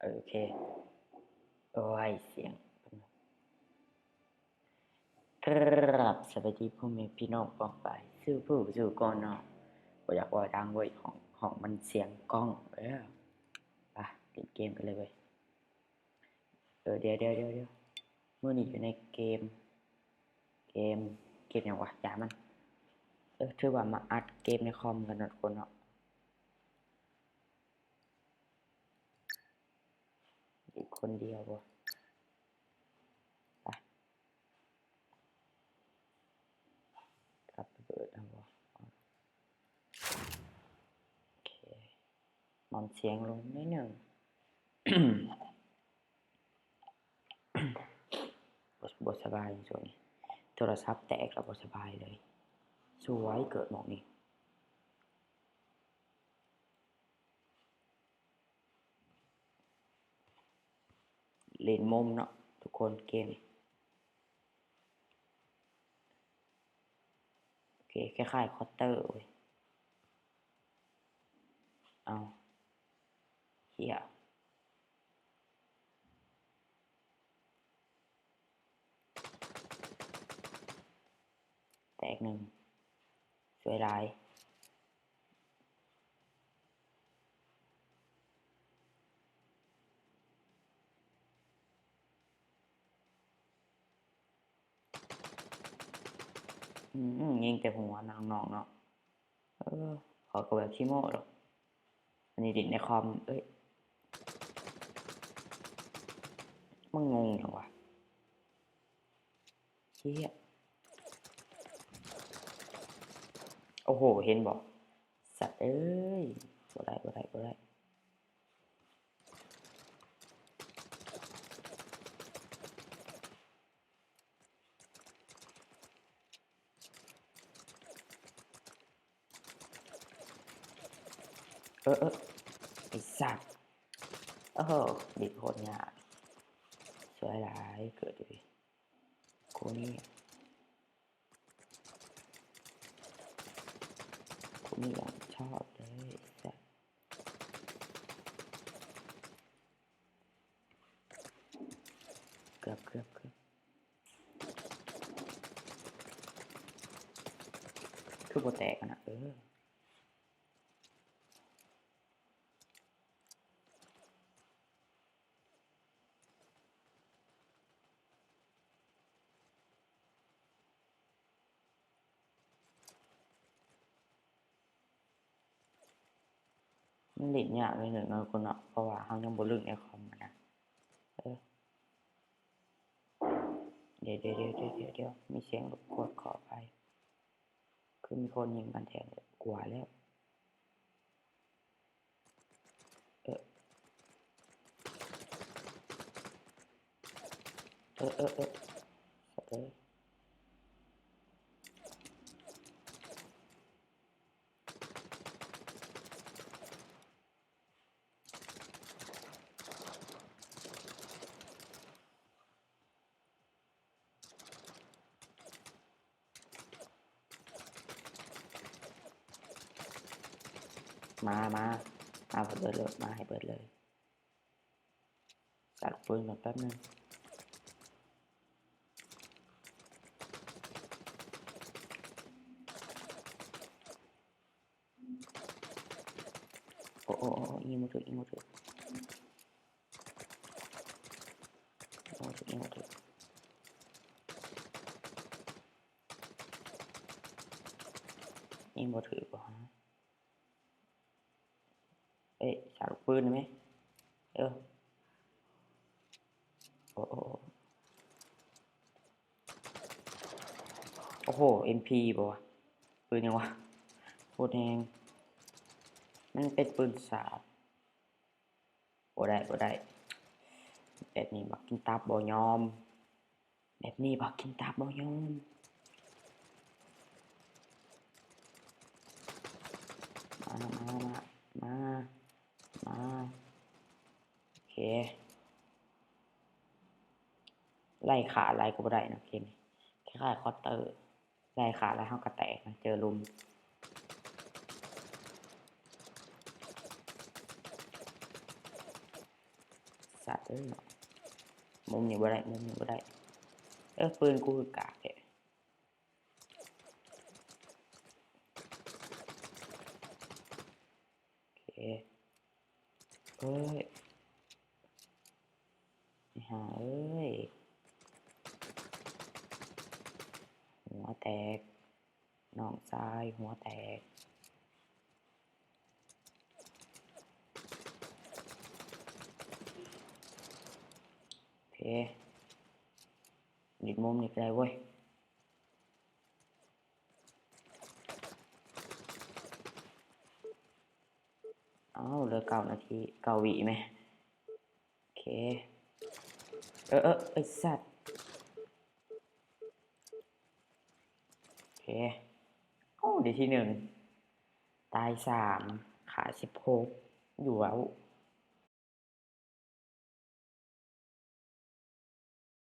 ໂອເຄ ໂອ້ຍ ສຽງ ກາບສະບາຍດີພໍ່ແມ່ພີ່ນ້ອງປ້ອງປາຍສູ່ຜູ້ສູ່ຄົນເນາະ. ບໍ່ຢາກເວົ້າດັງເວີຍ ຫ້ອງ ຫ້ອງມັນສຽງກ້ອງ. ເອີ ໄປ ຫຼິ້ນເກມກັນເລີຍເວີຍ. ເອີ ດຽວໆໆໆ ມື້ນີ້ຢູ່ໃນເກມ ເກມ ເກມຫຍັງວະ? ຢ່າມັນ. ເອີ ຖືວ່າມາອັດເກມໃນຄອມກັນເນາະທຸກຄົນເນາະ. ຢູ່ຄົນດຽວບໍ່? ໄປ ກັບໄປເປີດເອົາບໍ່? ໂອເຄ ມັນສຽງລົງໜ້ອຍໜຶ່ງ. ບໍ່ ບໍ່ສະບາຍຊ່ວງນີ້ ໂທລະສັບແຕກແລ້ວບໍ່ສະບາຍເລີຍ. ສວຍເກີດໝ່ອງນີ້. ຫຼິ້ນມຸມເນາະທຸກຄົນເກມນີ້. ໂອເຄ ຄ້າຍໆຄອດເຕີເວີຍ. ເອົາ ເຫ້ຍ ແຕກໜຶ່ງ ສວຍຫຼາຍ. ອືມ ຍິງແຕ່ຫົວນະນ້ອງເນາະ. ເອີ ຂ້ອຍກໍບໍ່ຢາກຂີ້ໂມ້ດອກ ອັນນີ້ຫຼິ້ນໃນຄອມ. ເອີຍ ມັນງົງຫຍັງວະ? ເຮີ້ຍ ໂອ້ໂຫ ເຫັນບໍ່? ສັດເອີຍ ບໍ່ໄດ້ ບໍ່ໄດ້ ບໍ່ໄດ້. ເອີ ເອີ ໄອ້ສັດ ໂອ້ໂຫ ດິດໂຄດຍາກ ສວຍຫຼາຍ ເກີດຢູ່ ກູນີ້ ກູນີ້ຢ່າງຊອບເລີຍ ໄອ້ສັດ. ເກືອບ ເກືອບ ເກືອບ ຄືບໍ່ແຕກຫັ້ນນະ ເອີ. ມັນຫຼິ້ນຍາກໜ້ອຍໜຶ່ງເນາະທຸກຄົນເນາະ ເພາະວ່າເຮົາຍັງບໍ່ລຶ້ງໃນຄອມຫັ້ນນະ ເອີ. ດຽວ ດຽວ ດຽວ ມີສຽງລົບກວນ ຂໍອະໄພ ຄືມີຄົນຍິງກັນແຖວນີ້ ກົວແລ້ວ. ເອີ ເອີ ເອີ ເອີ ສັດເອີຍ. ມາ ມາ ມາເບິດເລີຍ ມາໃຫ້ເບິດເລີຍ. ຊັກປືນກ່ອນແປັບໜຶ່ງ. ໂອ້ ໂອ້ ໂອ້ ຍິງບໍ່ຖືກ ຍິງບໍ່ຖືກ ຍິງບໍ່ຖືກ ຍິງບໍ່ຖືກ ຍິງບໍ່ຖືກບໍ່ຫາ. ເອີຍ ສາລູກປືນໄດ້ໄໝ? ເອີ ໂອ້ ໂອ້ ໂອ້ ໂອ້ໂຫ ເອັມພີ ບໍ່ວະ? ປືນຫຍັງວະ? ໂຄດແຮງ ມັນເປັນປືນສາດ. ບໍ່ໄດ້ ບໍ່ໄດ້ ແບບນີ້ບັກກິນຕັບບໍ່ຍອມ. ແບບນີ້ບັກກິນຕັບບໍ່ຍອມ. ມາ ມາ ມາ ມາ ມາ. ໂອເຄ ໄລ່ຂ້າໄລ່ກໍບໍ່ໄດ້ເນາະ ເກມນີ້ ຄ້າຍໆຄອດເຕີ ໄລ່ຂ້າແລ້ວເຮົາກໍແຕກນະ ເຈີຫຼຸມ. ສັດເອີຍເນາະ ມຸມນີ້ບໍ່ໄດ້ ມຸມນີ້ບໍ່ໄດ້. ເອີ ປືນກູຄືກາກແທ້. ໂອເຄ ເອີຍ ໄອ້ຫ່າເອີຍ ຫົວແຕກ ນ້ອງຊາຍຫົວແຕກ. ໂອເຄ ດິດມຸມນີ້ກໍໄດ້ເວີຍ. ເອົ້າ ເຫຼືອເກົ້ານາທີ ເກົ້າວິແມ. ໂອເຄ ເອີ ເອີ ໄອ້ສັດ. ໂອເຄ ໂອ້ ໄດ້ທີໜຶ່ງ ຕາຍສາມ ຂ້າສິບຫົກ ຢູ່ເວົ້າ.